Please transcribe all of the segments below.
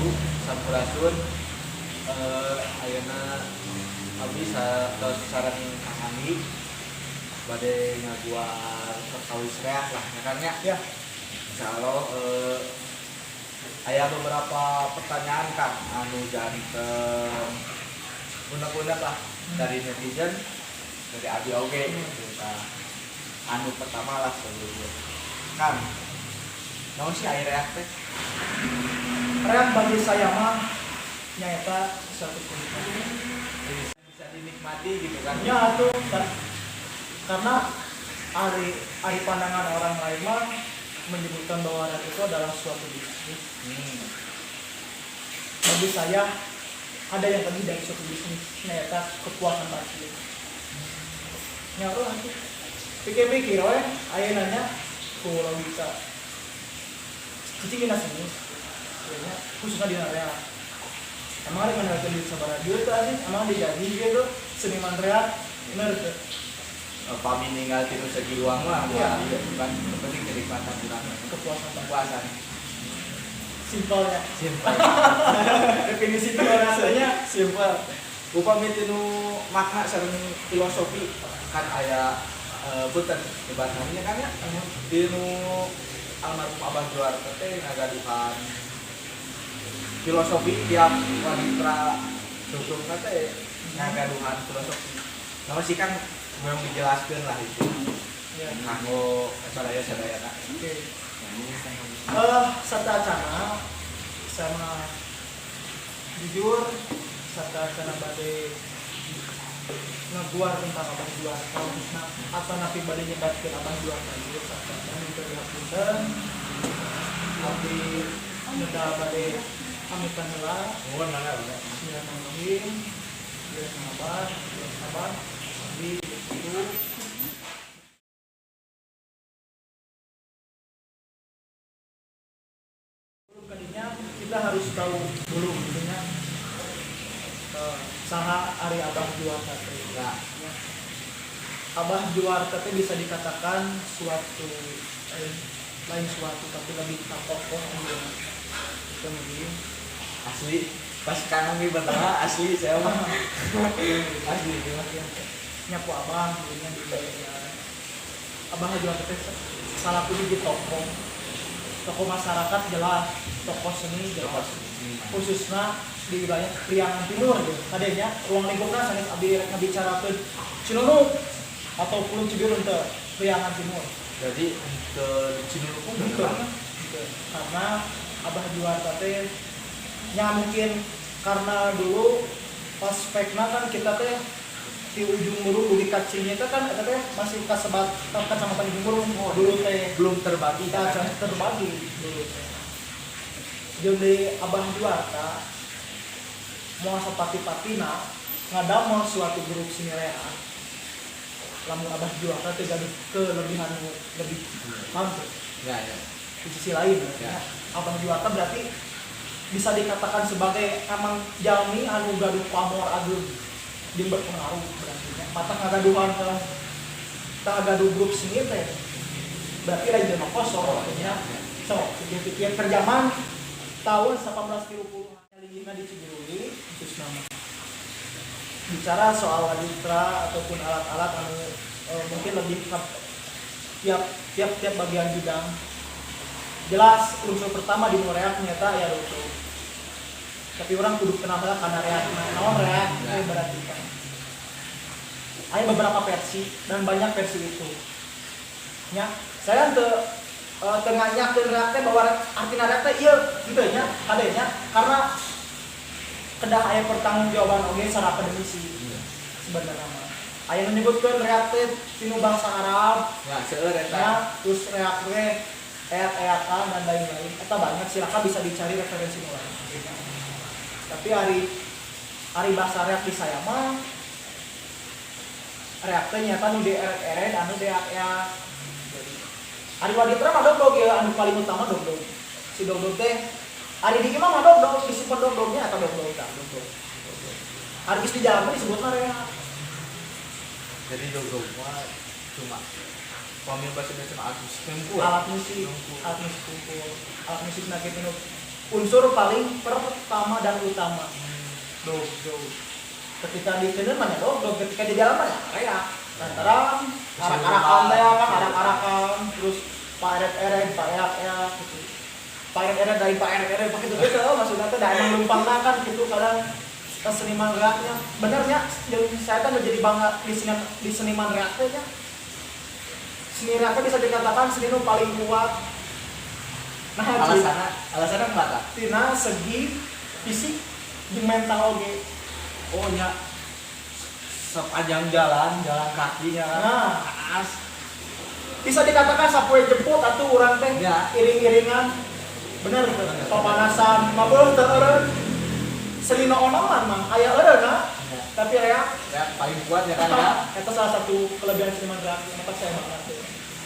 Wabarakatuh. Sampurasun. Ayeuna abdi tos sareng Kang Andi bade ngaguar perkawis reak lah ya kan ya. Ya. Insyaallah aya beberapa pertanyaan, Kang, anu janten unek-unek lah dari netizen, dari abdi oge gitu. Nah, anu pertama lah sebelumnya. Kang, naon sih ari reak teh? Reak bagi saya mah nyaeta suatu kenikmatan. Bisa dinikmati gitu kan? Ya tuh karena ari ari pandangan orang lain mah menyebutkan bahwa reak itu adalah suatu bisnis. Bagi saya ada yang lebih dari suatu bisnis, nyaeta kepuasan batin. Ya Allah tuh. Pikir-pikir we, aya nanya ku logika. Cicing dina seni, ya, khususnya di reak. Emang ada ngandalkeun duit sabaraha juta sih? Emang digaji gitu seniman reak? Bener tuh. Pami ninggal tina segi uang mah, iya, bukan yang penting kenikmatan urang. Kepuasan batin. Kepuasan. Simpelnya. Simpel. Definisi rasanya simpel. Upami tinu makna sareng filosofi kan aya, punten debatannya kan ya, tinu almarhum Abah Juarta teh ngagaduhan filosofi tiap waditra dugdugna teh ngagaduhan filosofi. Nah, sih kan memang dijelaskan lah itu kanggo sadaya sadayana. Oke. Sateuacana sama jujur sateuacana bade ngeguar tentang Abah Juarta khususnya atau napi bade nyebatkeun Abah Juarta ieu, sateuacana minta dihapunten, abdi neda bade pamitan heula. Mohon mangga, mangga. Bismillahirrahmanirrahim. Ya sahabat, ya sahabat, abdi itu kadinya kita harus tahu dulu intinya saha ari Abah Juarta teh. Ya. Abah Juarta teh bisa dikatakan suatu lain suatu tapi lebih ke tokoh anu itu mungkin. Asli pas sekarang nih pertama asli saya mah asli itu mah. Nyapu Abah dulunya di ya, Abah Juarta teh salah satu hiji tokoh tokoh masyarakat jelas, tokoh seni jelas, khususnya di wilayah Priangan Timur gitu. Tadinya ruang lingkupnya sanes abdi rek ngabicarakeun Cinunuk ataupun Cibiru teu, Priangan Timur. Jadi ke Cinunuk pun Betul. Gitu. Karena Abah Juarta teh nya mungkin karena dulu pas spekna kan kita teh di Ujung Murung dugi ka Cinyeta kan eta teh masih kasebat kecamatan Ujung Murung dulu teh. Belum terbagi kita kan? Terbagi dulu teh. Jeung di Abah Juarta moal sapati-patina ngadamel suatu grup seni reak lamun Abah Juarta teh gaduh kelebihan nu lebih, paham tuh? Ya. Di sisi lain Ya. ya. Abah Juarta berarti bisa dikatakan sebagai emang jalmi anu gaduh pamor ageung jeung berpengaruh, berarti nya mata ngagaduhan ke tah gaduh grup seni teh berarti lain jelema kosong artinya. So pikir-pikir terjaman tahun 1830 lima di Ciburuy khusus nama bicara soal waditra ataupun alat-alat anu mungkin lebih ke tiap tiap tiap bagian bidang, jelas unsur pertama di reak nyata ya lucu, tapi urang kudu kenal heula kana reak naon reak Ya. Berarti kan ada beberapa versi dan banyak versi itu nya. Saya teu teu nganyakeun reak teh bahwa artina reak teh ieu gitu nya, kade nya, karena kedah aya pertanggungjawaban oge secara akademisi. Sebenarnya mah aya nu nyebutkeun reak teh tinu bangsa Arab. Ya, seueur eta. Ya, terus reak teh eak-eakan dan lain-lain eta banyak, silakan bisa dicari referensi nu lain. Tapi ari ari bahasa reak di saya mah reak teh nyata nu dierek-eret anu deak-eak. Jadi ari waditra mah dogdog ya, anu paling utama dogdog. Si dogdog teh ari di imah mah dogdog disebut dogdognya atau dogdog tak dogdog. Ari geus di jalan mah disebutna reak. Jadi dogdog mah cuma pamil bahasa Indonesia mah alat musik kumpul. Alat musik, alat musik kumpul, alat musik na kitu nu Unsur paling pertama dan utama. Dog dog. Ketika di tenun mana dog dog, ketika di jalan mana kayak lantaran arak-arakan teh kan, arak-arakan terus pak eret-eret, pak eak-eak gitu. Pak eret-eret dari pak eret-eret pakai itu gitu, maksudnya teh da emang lumpangna kan gitu kadang seniman reaknya. Benernya yang saya kan menjadi bangga di seniman reaknya. Seni reaknya bisa dikatakan seni nu paling kuat. Nah, Alasannya, alasannya kenapa? Tina segi fisik di mental oge. Oh nya, sepanjang jalan, jalan kakinya kan. Nah. Panas. Bisa dikatakan sapoe jemput atuh urang teh Ya. iring-iringan. Bener, Bener. Papanasan, mabeuh teu eureun. Seni nu onoman mah aya eureunna, Ya. tapi reak Ya, paling kuat ya kan ya. Eta salah satu kelebihan seniman reak, kenapa saya banget.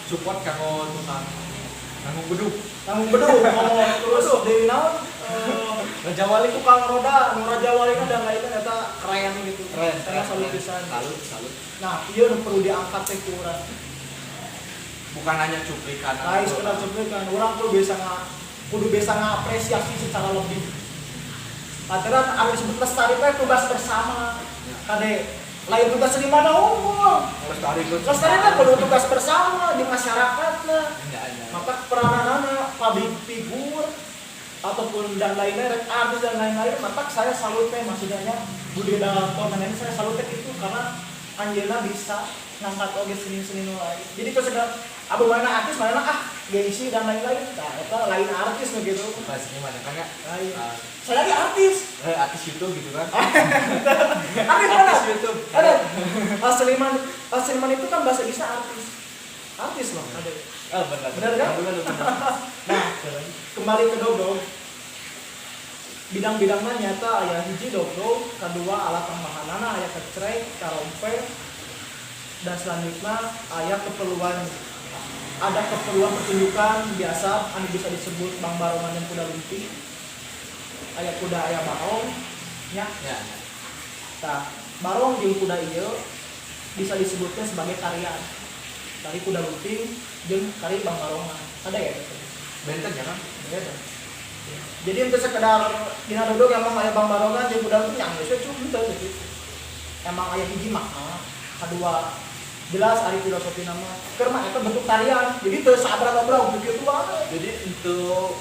Support kanggo tukang nanggung beduk. Nanggung beduk, ngomong terus di naon? Raja Wali. Tukang roda, nu Raja Wali kan dan lainnya eta keren gitu. Keren, Karena keren, salut keren. pisan. Salut, salut. Nah, ieu nu perlu diangkat teh ku urang. Bukan hanya cuplikan. Lain sekedar cuplikan, urang kudu bisa ngapresiasi secara lebih. Lantaran anu disebut lestari teh tugas bersama. Ya. Kade lain tugas seniman unggul. Lestari itu. Lestari teh kudu tugas bersama di masyarakat lah. Ya, ya. Maka perananana public figure ataupun dan lainnya, rek artis dan lain-lain, maka saya salut teh maksudnya Budi Dalton dan lain, saya salut teh itu karena anjeunna bisa ngangkat oge seni-seni nu lain. Jadi kalau sedang abu mana artis mana ah gengsi dan lain-lain, nah eta lain artis nu gitu. Bukan seniman ya kan ya. Lain. Ah, Saya lagi artis. Artis YouTube gitu kan. Artis mana? Artis YouTube. Ada. Pas seniman, pas seniman itu kan bahasa Inggrisnya artis. Artis loh, ada. Oh, benar. Benar kan? Benar, benar. Nah, kembali ke dogdog. Bidang-bidangnya nyata aya hiji dogdog, kedua alat tambahanana aya kecrek, karompe, dan selanjutnya aya keperluan, ada keperluan pertunjukan biasa anu bisa disebut Bang Barongan dan kuda lumping. Aya kuda aya barong nya. Ya. Tah, barong jeung kuda ieu bisa disebutnya sebagai tarian. Tari kuda lumping jeung tari Bang Barongan. Ada ya gitu. Benten ya kan? Beda. Jadi untuk sekedar dina dodog emang aya Bang Barongan jeung kuda lumping yang geus we cukup henteu gitu. Emang aya hiji makna, kedua jelas ari filosofi nama. Keur mah eta bentuk tarian. Jadi teu saabra-abra begitu wae. Jadi untuk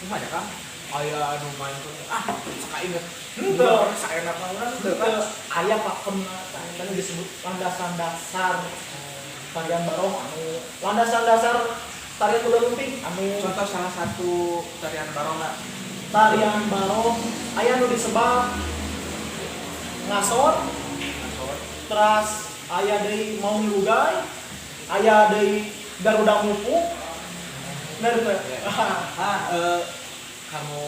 kumaha ya kan? Aya anu main tuh ah suka inget. Henteu. Saenak mah urang henteu Teu kan. aya pakemna kan disebut landasan dasar tarian barong anu landasan dasar tarian kuda lumping anu. Contoh salah satu tarian barong lah. Tarian barong aya nu disebat ngasor. Ngasor. Teras aya deui maung lugai, aya deui Garuda Mupuk, bener teu? Ya. Ah, kamu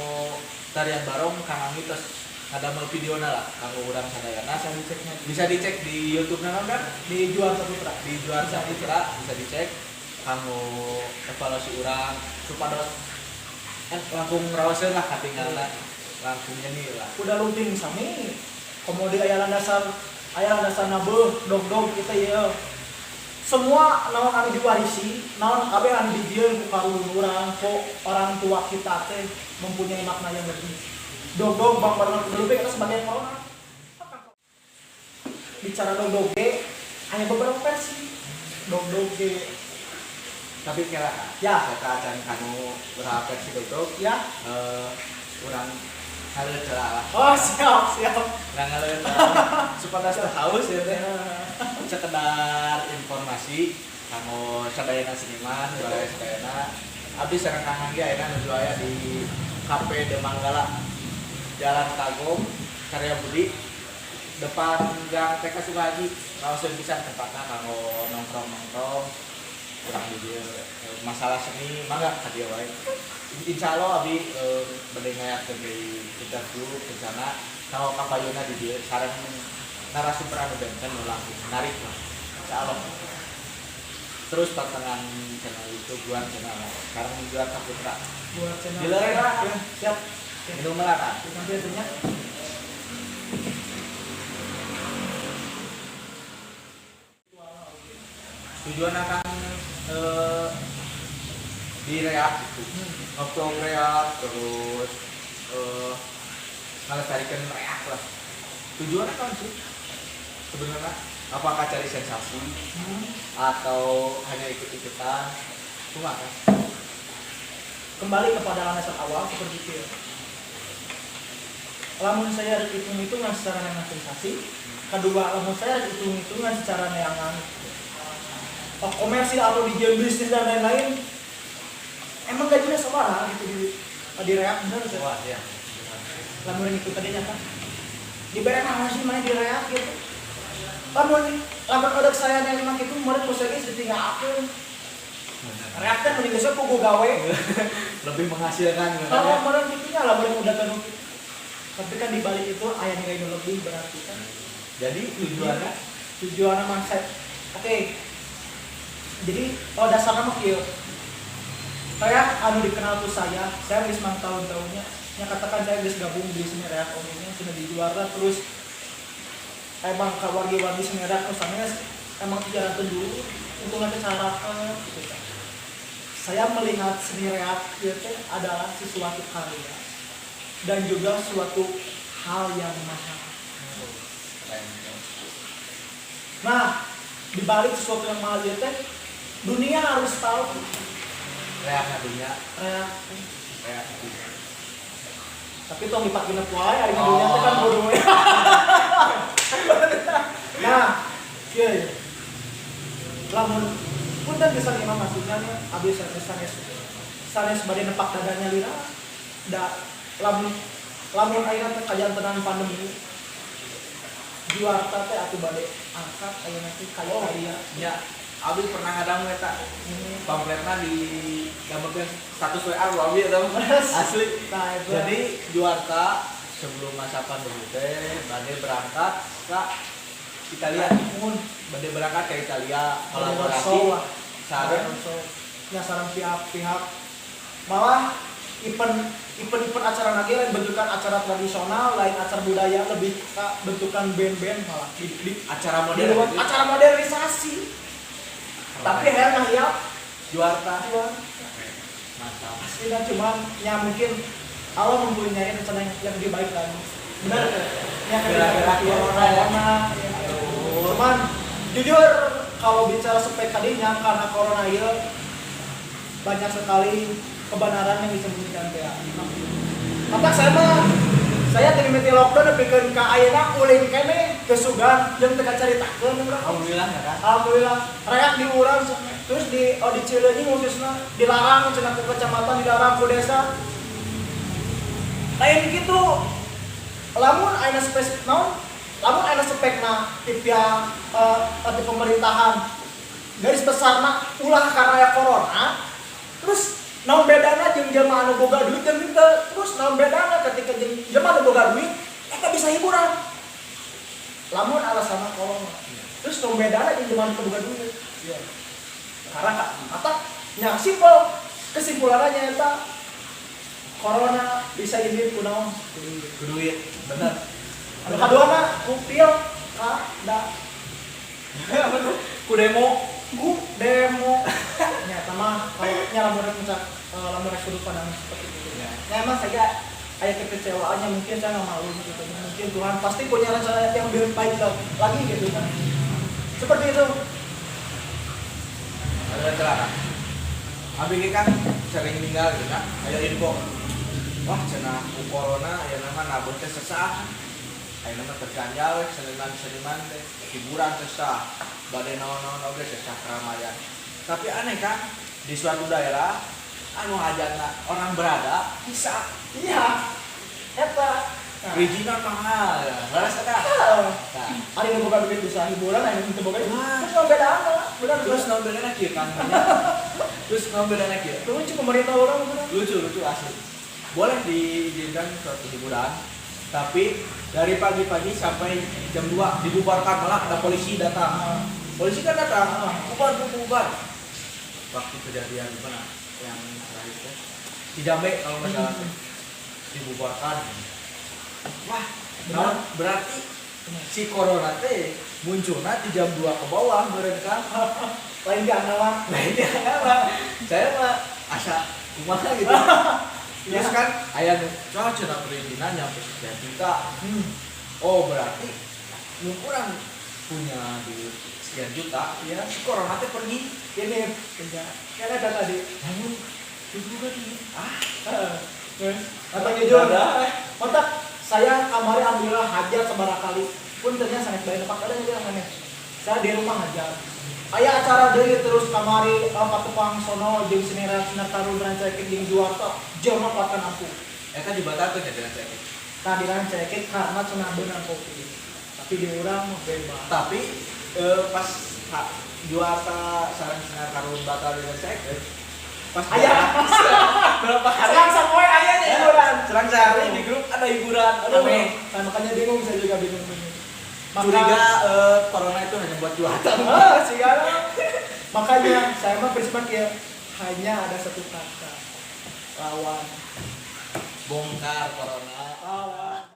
tarian barong Kang Anggi terus ngadamel videona lah kanggo urang sadayana. Bisa diceknya. Bisa dicek di YouTube na kan? Di Juar Saputra. Di Juar Saputra bisa dicek kanggo evaluasi urang supados langkung raoseun lah katinggalna, langkung nyeni lah. Kuda lumping sami komo aya landasan nabeuh dog-dog kita ya semua naon anu diwarisi naon kabeh anu dijieun ku karuhun urang ku orang tua kita teh mempunyai makna yang lebih. Dog-dog Bang Barongan kuda lumping itu sebagai corona bicara dog-dog ge hanya beberapa versi dog-dog ge. Tapi kira Ya. saya acan kanu berapa versi dog-dog. Ya. Urang haleut celah lah. Oh, siap siap. Urang haleut celah supados teu haus ya teh. Sekedar informasi kanggo sadayana seniman, baraya sadayana. Abdi sareng Kang Anggi ayeuna nuju aya di Cafe De Manggala, Jalan Kagong, Karya Budi, depan Gang TK Sukahaji. Raoseun pisan tempatna kanggo nongkrong-nongkrong. Urang di dieu masalah seni mangga ka dieu wae. Insya Allah abdi bade ngayakeun deui interview rencana kanggo kapayunna di dieu sareng narasumber anu benten nu langkung menarik lah. Insya Allah. Terus tantangan channel YouTube Juan channel sekarang Juan Saputra. Buat channel. Dilereng lah. Ya, siap. Minum lah kan. Nanti atunya. Tujuan akan di reak gitu. Ngevlog reak terus ngalestarikan reak lah. Tujuannya kan sih sebenarnya apakah cari sensasi atau hanya ikut-ikutan? Cuma kan Kembali kepada landasan awal seperti itu ya. Lamun saya hitung-hitungan secara neangan sensasi, kedua lamun saya hitung-hitungan secara neangan komersil atau di game bisnis dan lain-lain, emang gajinya sabaraha gitu di reak, bener sih. Wah ya. Lamun itu tadi nyata diberi naon sih mana di reak gitu. Lamun lamun odek saya nerima gitu murid ku saya geus ditinggalkeun. Reak teh mending geus puguh gawe. Lebih menghasilkan gitu Kalau ya. Kemarin gitu nya lah udah kan. Tapi kan di balik itu aya nilai nu lebih berarti kan. Jadi tujuannya? Tujuannya mah saya, oke. Jadi oh dasarnya mah kieu. Kayak anu dikenal tuh saya geus mang tahun-tahunnya nya katakan saya geus gabung di seni reak umumnya sudah di juara, terus emang ka wargi-wargi seni reak terus sanes emang sejarah dulu untuk nanti cara gitu kan. Saya melihat seni reak itu adalah sesuatu karya dan juga suatu hal yang mahal. Keren. Nah, di balik sesuatu yang mahal itu teh, dunia harus tahu. Reak dunia. Reak. Reak dunia. Tapi tong dipakai wae ari dunia teh kan bodoh. Nah, kieu ya. Lamun punten bisa nih mah maksudnya nih abis sanes sanes sanes bade nepak dadanya lira da lamun lamun ayeuna teh kajantenan pandemi, juarta teh atuh bade angkat ayeuna teh kaya Oh. karya. Ya, abi pernah ngadang eta pamfletna di damelkeun status WA ku abi eta mah. Asli. Nah, itu. Jadi Juarta sebelum masa pandemi teh bade berangkat ke Italia. Mun. Bade berangkat ke Italia kolaborasi Roadshow lah. sareng Roadshow. Ya sareng pihak-pihak malah event event event acara lagi lain bentukan acara tradisional, lain acara budaya, lebih ke bentukan band-band malah di acara di modern luar gitu. Acara modernisasi, tapi hayang ya Juarta jual. Mantap. Aslinya cuman ya mungkin Allah mempunyai rencana yang lebih baik lagi, benar kan ya, ketika Gerak-gerak ya. corona ya. Aduh. Cuman jujur kalau bicara spek kadinya karena corona ya banyak sekali kebenaran yang disembunyikan teh. Maka saya mah saya tadi mimiti lockdown nepikeun ka ayeuna ulin keneh kesugan jeung teu kacaritakeun urang. Alhamdulillah ya kan. Alhamdulillah reak di urang terus di oh di Cileunyi khususnya dilarang cenah ku kecamatan, dilarang ku desa. Lain gitu, lamun ayeuna spesifik naon, lamun ayeuna spekna ti pihak ti pemerintahan garis besarna ulah karena ya corona, terus naon bedana jeung jelema anu boga duit jeung henteu? Terus naon bedana ketika jeung jelema anu boga duit eta bisa hiburan? Lamun alasanna corona, terus naon bedana jeung jelema anu teu boga duit? Iya. Karena kata nya simpel kesimpulannya eta corona bisa ini ku naon? Ku duit, bener. Anu kaduana ku pil kada. Apa tuh? Ku demo. Ku demo nya mah kalau nya lamun rek mencak lamun rek sudut pandang seperti itu Ya. ya emang saya ada kekecewaannya, mungkin saya nggak malu gitu, mungkin Tuhan pasti punya rencana yang lebih baik lagi gitu kan, seperti itu. Ada celaka. Abi ge kan sering ninggal gitu kan. Aya info. Wah, cenah ku corona aya nama nabung teh sesah. Ayeuna mah terganjal we seniman-seniman teh, hiburan sesah. Bade naon-naon oge sesah keramaian. Tapi aneh kan di suatu daerah anu hajatna orang berada bisa. Iya, eta. Nah, Perizinan mahal ya. Leres eta. ah, Nah, ada yang boga duit bisa hiburan, ada yang teu boga duit. Nah. Terus naon bedana? Benar. Terus naon bedana kieu kan? Terus naon bedana kieu? Lucu pemerintah orang, bener. Lucu, lucu asli. Boleh diizinkan suatu hiburan, tapi dari pagi-pagi sampai jam 2 dibubarkan, malah ada polisi datang. Polisi kan datang, bubar, bubar, bubar. Waktu kejadian di mana yang terakhir teh Cijambe kalau nggak salah teh. Dibubarkan. Wah, Benar. nah, berarti si corona teh munculnya di jam 2 ke bawah meureun kan. Lain di agama. Nah, ini agama. Saya mah asa kumaha gitu. Terus kan aya nu cah cenah perizinan nyampe sekian juta. Oh, berarti mun urang punya duit sekian juta, si corona teh pergi. Ini kerja. Kan ada tadi. Namun itu juga di ah Heeh. Terus, atau jujur, Ada. Otak saya kamari alhamdulillah hajat sabaraha kali pun ternyata sangat baik tempat ada aja aneh. Saya di rumah hajat. Aya acara deui terus kamari patepang sono jeung sinar sinar tarun Rancaekek jeung Juarta jelema kuatkan ampuh. Eta dibatalkeun ya dengan saya. Tadi Rancaekek karena cenah beunang Covid. Tapi di urang mah bebas. Tapi pas Juarta sareng Sinar Tarun batal dengan saya, pas Aya. berapa hari Selang sapoe aya nya hiburan. Selang sehari di grup ada hiburan. Aduh, Aneh. nah, makanya bingung, saya juga bingung bingung. Curiga corona itu hanya buat Juarta. Ah, sigana. Makanya saya mah prinsipnya kieu, hanya ada satu kata. Lawan. Bongkar corona. Lawan.